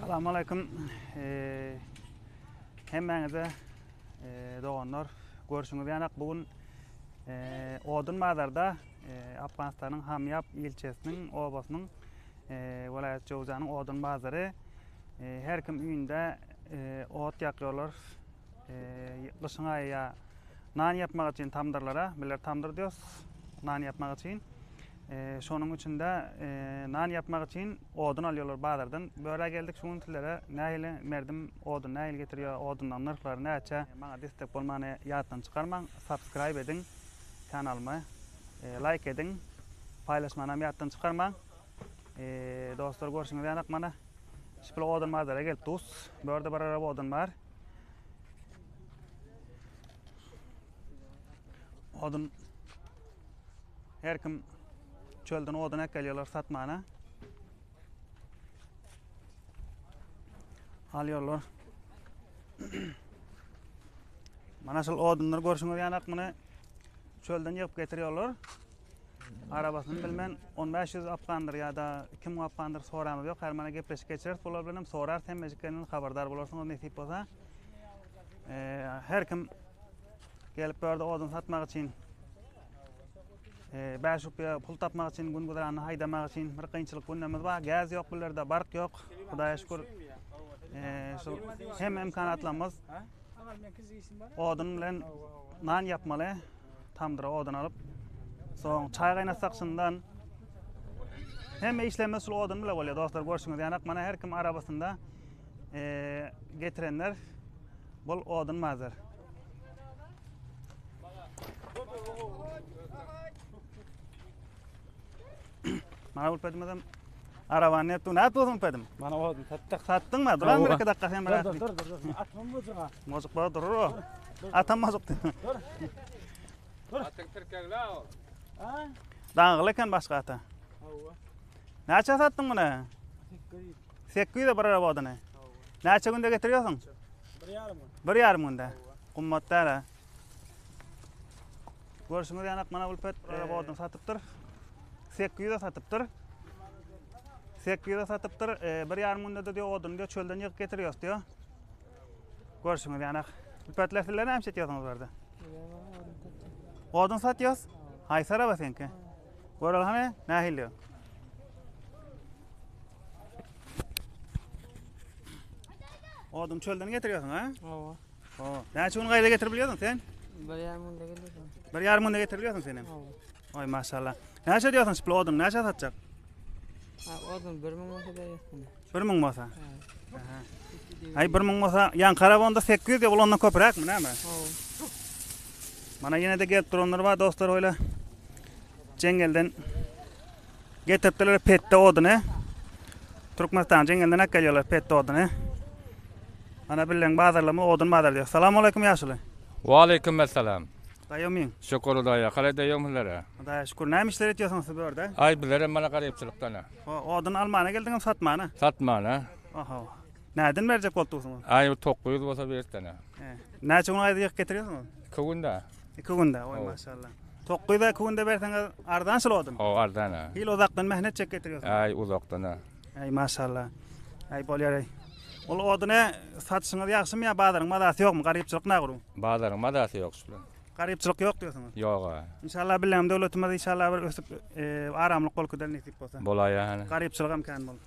Salam aleýkum. Hemmäňize doganlar, görşüňiz ýanak bu gün Odun bazarda Afganistanyň Hamýap ilçesiniň obasynyň welaýat Jowzanyň Odun bazary her kim öýünde ot ýakýarlar. Gyşyň aýy ýa nan ýapmak üçin tamdyrlara, bizler tamdyr diýýäs, nan ýapmak üçin. Şonuň üçin-de nan ýapmak üçin odun alýarlar bazardan. Bu ýere geldik şu gün sizlere nähili merdim odun nähili getirýär, odunyň nyrhlary näçe. Maňa destek bolmany ýatdan çykarmaň, subscribe ediň kanalyma, laýk ediň, paýlaşmanam ýatdan çykarmaň. Dostlar görşüňiz ýaly mana şipil odun bazara gelip dus. Bu ýerde bir araba odun bar. Odun Her kim çölden odun äkelýärler satmana. Alýarlar. Mana şol odunlar görşüňiz ýaly muny çölden ýygyp getirýärler. Arabasyny bilmen 1500 afgandyr ýa-da 2000 afgandyr soramyz ýok. Her mana gepleşik geçireris. Bular bilen hem sorarys hemmejikden habardar bolarsyňyz nesip bolsa. Her kim gelip bu ýerde odun satmak üçin 5 rupiýa pul tapmak üçin, gün güzeranyny haýdamak üçin bir kynçylyk günlerimiz bar. Gäz ýok bu ýerde, bark ýok. Hudaýa şükür. Şu hem imkanatlarymyz odun bilen nan ýapmaly. Tamdyra odun alyp, soň çaý gaýnatsak şundan. Hemme işlerimiz şul odun bile bolýar dostlar görşüňiz ýaly. Mana her kim arabasynda getirenler bol odun bazar. Mana ülpedimizem arabany nätdi? Nätdi bolsun ülpedim? Mana odun satdyk. Satdyňmy? Duran bir iki dakika sen bir. Dur dur dur dur. Atam mojuk ha. Mojuk bar durur o. Atam mojuk. Dur. Dur. Atyň tirkegli o. Ha? Daňgyl eken başga ata. Hawa. Näçe satdyň muny? 800. 800 bir araba oduny. Näçe günde getirýärsiň? Bir ýarym gün. Bir ýarym günde. Gymmat däl ha. Görşüňiz ýaly mana Ulpet bir araba odun satypdyr. 800-e satypdyr. 800-e satypdyr. E, bir ýarym günde-de diýip oduny diýip çölden ýygyp getirýäs diýip. Görşüňiz ýaly. Ulpetler sizler näme etýärsiňiz bu ýerde? Odun satýas? Haýsy araba seňki? Görel hany, nähili? Odun çölden getirýärsiň, ha? Hawa. Hawa. Näçe gün gaýda getirip bilýärsiň sen? Bir ýarym günde getirdim. Bir ýarym günde getirip bilýärsiň sen hem. Hawa. Oý, maşallah. Näçe diýýärsiň şipli odun näçe satjak? Ha, odun 1000 bolsa berýärsin. 1000 bolsa. Aha. Aý 1000 bolsa, ýaňky araba onda 800 diýip, ol ondan köpräkmi näme? Hawa. Mana ýene-de gelip duranlar bar dostlar öyle. Jeňňelden getiripdiler petde oduny. Türkmenistan jeňňelden ak gelýärler petde oduny. Mana bilen bazarlama odun bazar diýär. Salam aleyküm ýaşuly. Waleýkim essalam. Daýomyň. Şükür Hudaýa, kale daýom sizlere. Hudaýa şükür. Näme işler etýärsiňiz siz bu ýerde? Aý bizlerem mana garypçylykdan. O, odun almana geldiňmi satmana? Satmana. Oho. Näden berjek bolup dursuňyz? Aý 900 bolsa beripden. Näçe gün aýda ýygyp getirýärsiňiz? 2 günde. 2 günde, oý maşallah. 900-a 2 günde berseňiz arzan şul odun. Hawa arzan ha. Hil uzakdan mähnet çekip getirýärsiňiz. Aý uzakdan ha. Aý maşallah. Aý bolýar aý. Ol oduny satyşyňyz ýagşymy ýa bazaryň mazasy ýokmy? Garypçylyk nagru? Bazaryň mazasy ýok şul. Garypçylyk ýok diýýärsiňiz. Ýok ha. Inşallah bilenem döwletimiz inşallah bir ösüp e, aramlyk bolup gider nesip bolsa. Bolaýa hany. Garypçylyk hem kän bolup.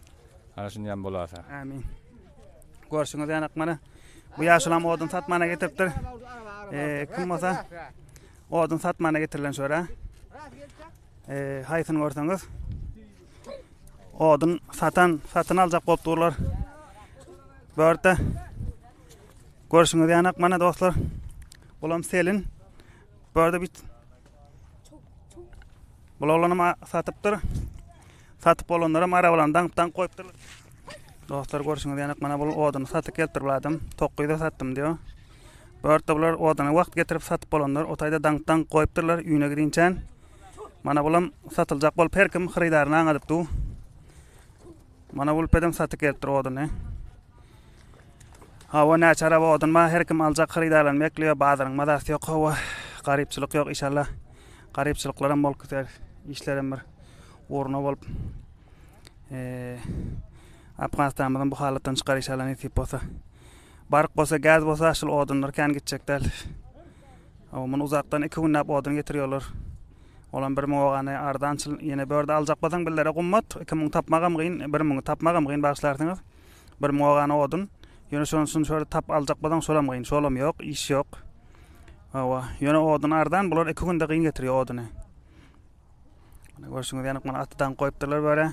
Hany şundan bolasa. Amin. Görşüňiz ýaly mana bu ýaşulam odun satmana getiripdir. E, kim bolsa odun satmana getirilen şöyle. E, haýsyny görseňiz odun satan satyn aljak bolup durlar. Bu ýerde görşüňiz ýaly mana dostlar. Bulam selin. Bu ýerde bir Bul oglanam satypdyr. Satyp bolanlaram arabalaryny daňyp daňyp goýupdyr. Dostlar görşüňiz ýaly mana bul oduny satyp gelipdir bu adam. 900-e satdym diýýär. Bu ýerde bular oduny wagt getirip satyp bolanlar o taýda daňyp daňyp goýupdyrlar üýüne gidinçän. Mana bulam satyljak bolup her kim hyrydaryny aňadyp dur. Mana bul pedem satyp gelipdir oduny. Hawa näçe araba odun bar her kim aljak hyrydarlaryny bekleýär bazaryň mazasy ýok hawa garypçylyk ýok inşallah garypçylyklaram bolup gider işlerem bir ugruna bolup. Afganistanymyzam bu halatdan çykar inşallah nesip bolsa. Baryk bolsa gäz bolsa şul odunlar kän gitjek däl. Hawa muny uzakdan iki günläp odun getirýärler. Olam 1000 ogany arzançyl ýene börde aljak bolsaň billere gummat 2000 tapmagam gyn 1000 tapmagam gyn bagyşlarsyňyz. 1000 ogany odun. Ýöne şonuň üçin şöyle tap aljak bolsaň şolam gyn şolam ýok iş ýok. Hawa ýöne odun arzan bular iki günde gyn getirýär oduny. Mana görşüňiz ýaly mana atydan goýupdyrlar böyle.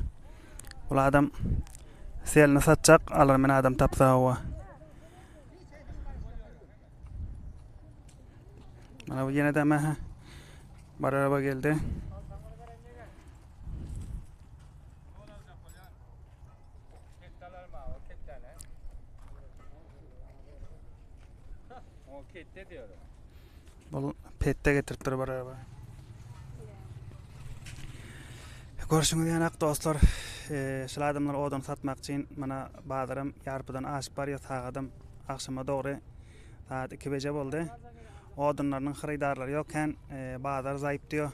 Bul adam selini satjak, alar men adam tapsa hawa. Mana bu ýene de mähä bir araba geldi. Bul petde getiripdir bir araba. Görşüňiz ýaly dostlar, e, şul adamlar odun satmak üçin mana bazaram ýarpydan aşyp barýar, sagadam agşama dogry saat 2 beje boldy. Odunlarynyň hyrydarlary ýok kän, e, bazar zaýyp diýýär.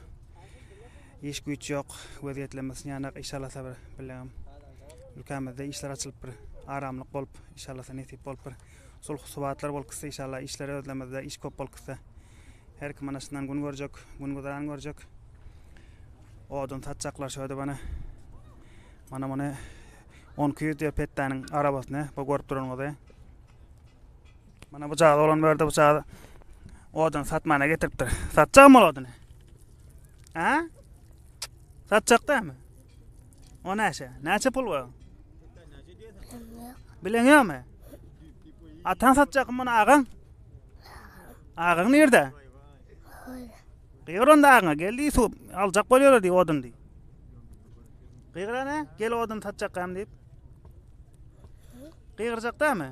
Iş güýç ýok, wezýetlemesini ýanak inşallah bir bileňem. Ülkämizde işler açylyp bir aramlyk bolup, inşallah nesip bolup bir sulh subatlar bolup gitse inşallah işler özlemizde iş köp bolup gitse. Her kim anaşyndan gün görjek, gün güzeran görjek. Odun satjaklar şöyle bana. Mana muny 1200 diýip petdäniň arabasyny bu görüp duranyňyzy. Mana bu jazy olan berde bu jazy odun satmana getiripdir. Satjakmy ol oduny? Ha? Satjak dämi? O näçe? Näçe pul bu? Bilen ýokmy? Atan satjakmy muny agaň? Agaň nirde? Gygyr onda agaňa gel diý, su aljak bolýarlar diý odun diý. Gygyr ana, gel odun satjakam diýip. Gygyrjak dämi?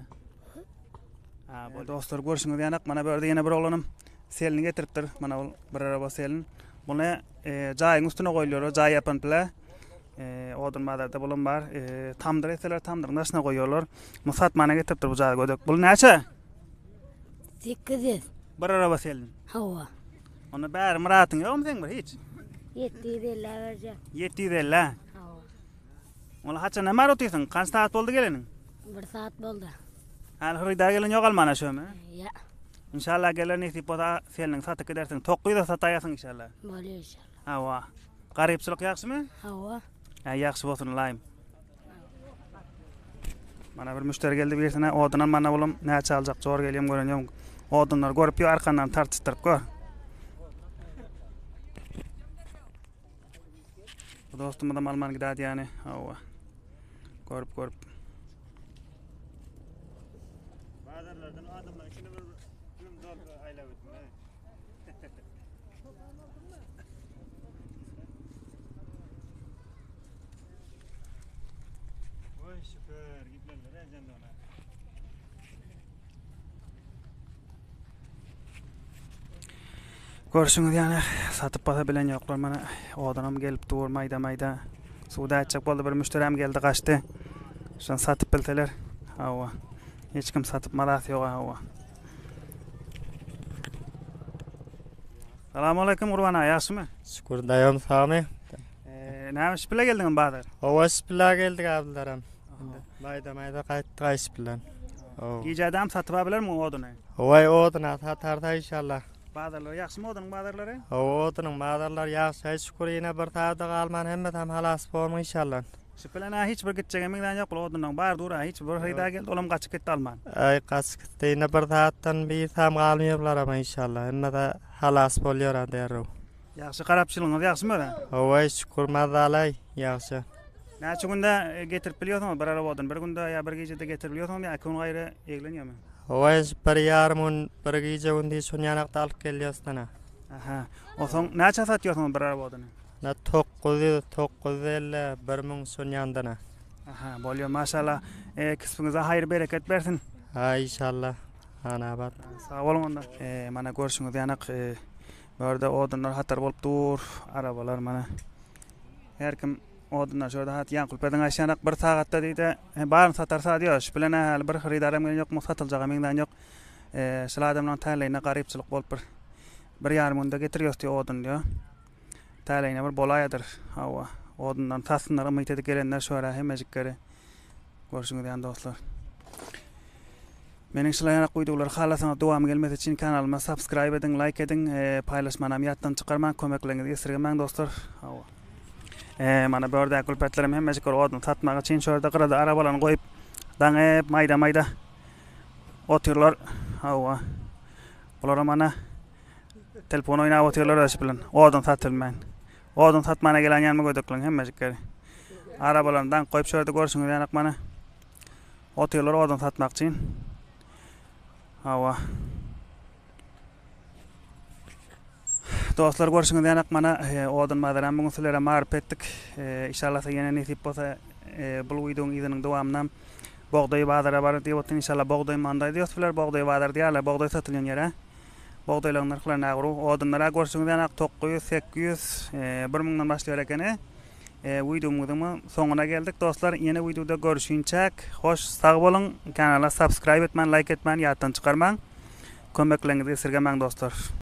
Ha, bu dostlar görşüňiz ýaly mana bu ýerde ýene bir oglanym selini getiripdir. Mana ol bir araba selin. Muny e, jaýyň üstüne goýulýar. Jaý ýapan pile. E, odun bazarda bulam bar. E, tamdyr etseler tamdyryň daşyna goýýarlar. Muny satmana getiripdir bu jaý gödek. Bul näçe? 800. Bir araba selin. Hawa. Onda bäri Myratyň ýokmy seň bir hiç? 750 berjek. 750. Hawa. Ol haçan näme otyrsyň? Kaç saat boldy geleniň? Bir saat boldy. Hal hyrydar gelen ýok almana şöme. Ýa. Inşallah geler nesip bolsa selniň satyp gidersiň. 900 sataýarsyň inşallah. Bolýar inşallah. Hawa. Garypçylyk ýagşymy? Hawa. Hä ýagşy bolsun ylaýym. Mana bir müşderi geldi birisine odunam mana olam näçe aljak jor gelýän gören ýok. Odunlary görüp ýör arkandan tartyşdyryp gör. Bu dostumyzam alman gidädi ýany. Hawa. Görüp görüp. Bazarlardan adamlar içinde bir tüm doldu aýlap ötme. Oy şükür gitmediler ejemde ona. Görşüňiz ýaly satyp basa bilen ýoklar mana odunam gelip dur maýda maýda suwda etjek boldy bir müşderem geldi gaçdy şony satyp bilseler hawa hiç kim satyp mazasy ýok hawa Salam aleyküm Gurban aga ýagşymy? Şükür daýam sagmy? Eee näme iş bile geldiňmi bazar? Hawa iş bile geldik abilerim. Maýda maýda gaýtdyk iş bilen. Gijädem satyp abilermi oduny? Hawa oduny satarda inşallah. Bazarlary ýagşymy odunyň bazarlary? Hawa odunyň bazarlary ýagşy aý şükür ýene bir sada galman hemmesem halas bolmuň inşallah. Şu bilen-ä hiç bir gitjegem meňzän ýok bul odunyň bar dur-a hiç bir hyrydar geldi olam gaçyp gitdi alman. Aý gaçyp gitdi ýene bir zatdan birsem galmyýar bularama inşallah hemmesi halas bolýar-a derrew. Ýagşy garapçylygyňyz ýagşymy özä? Hawa şükür mazaly ýagşy. Näçe günde getirip bilýorsiňiz bir araba odun bir günde ýa bir gijede getirip bilýorsiňizmi ýa iki gün gaýry eglenýärmi? Hawa bir ýarym gün bir gije gündiz şun ýanakda alyp gelýäs dana. Aha. Onsoň näçä satýarsyňyz bir araba oduny? Na 900, 950, 1000 şun ýandana. Aha, bolýar maşallah. E, kisbiňize haýyr bereket bersin. Ha inşallah. Hanabat. Sag boluň onda. E, mana görşüňiz ýanak e, bu ýerde odunlar hatar bolup dur. Arabalar mana. Her kim odunlar şurada hat ýaňky pediň aýşanak bir sagatda diýdi. E, baryny satarsa diýýär. Şu bilen häli bir hyrydaram gelen ýok, satyljaga meňzän ýok. E, şul adamlaryň täleýine garypçylyk bolup bir bir ýarym günde getirýäs diýýär odun diýýär. Täleýine bir bolaýadyr. Hawa, odundan satsynlar umyt edip gelenler şu ara hemmejikleri. Görşüňiz ýaly dostlar. Meniň şular ýaly wideolary halasaňyz dowamy gelmesi üçin kanalyma subscribe ediň, like ediň, paýlaşmanam ýatdan çykarmaň, kömekleriňizi esirgemäň dostlar. Hawa. Mana bu ýerdäki külpetlerem hemmejik bir odun satmak üçin şu ýerde gyrada arabalaryny goýup daňyp maýda-maýda otyrlar. Hawa. Bularam ana telefon oýnap otyrlar özi bilen. Odun satylmaýan. Odun satmana gelen ýanma gödekleriň hemmejikleri. Arabalaryny daňyp goýup şu ýerde görşüňiz ýaly mana otyrlar odun satmak üçin. Hawa. Dostlar görşüňiz ýaly mana e, odun bazaram bugün sizlere maryp etdik. E, inşallah ýene nesip bolsa e, bul wideoň yzynyň dowamynda bogdaý bazara baryp diýip otyryn. Inşallah bogdaý mandaý diýip sizler bogdaý bazar diýýärler. Bogdaý satylýan ýere. Bogdaýlaryň nyrhlary näguru. Odunlara görşüňiz ýaly 900, 800, 1000-den başlaýar ekeni. Wideomyzyň soňuna geldik dostlar. Ýene wideoda görüşinçäk. Hoş sag boluň. Kanala subscribe etmän, like etmän ýatdan çykarmaň. Kömekleriňizi esirgemäň dostlar.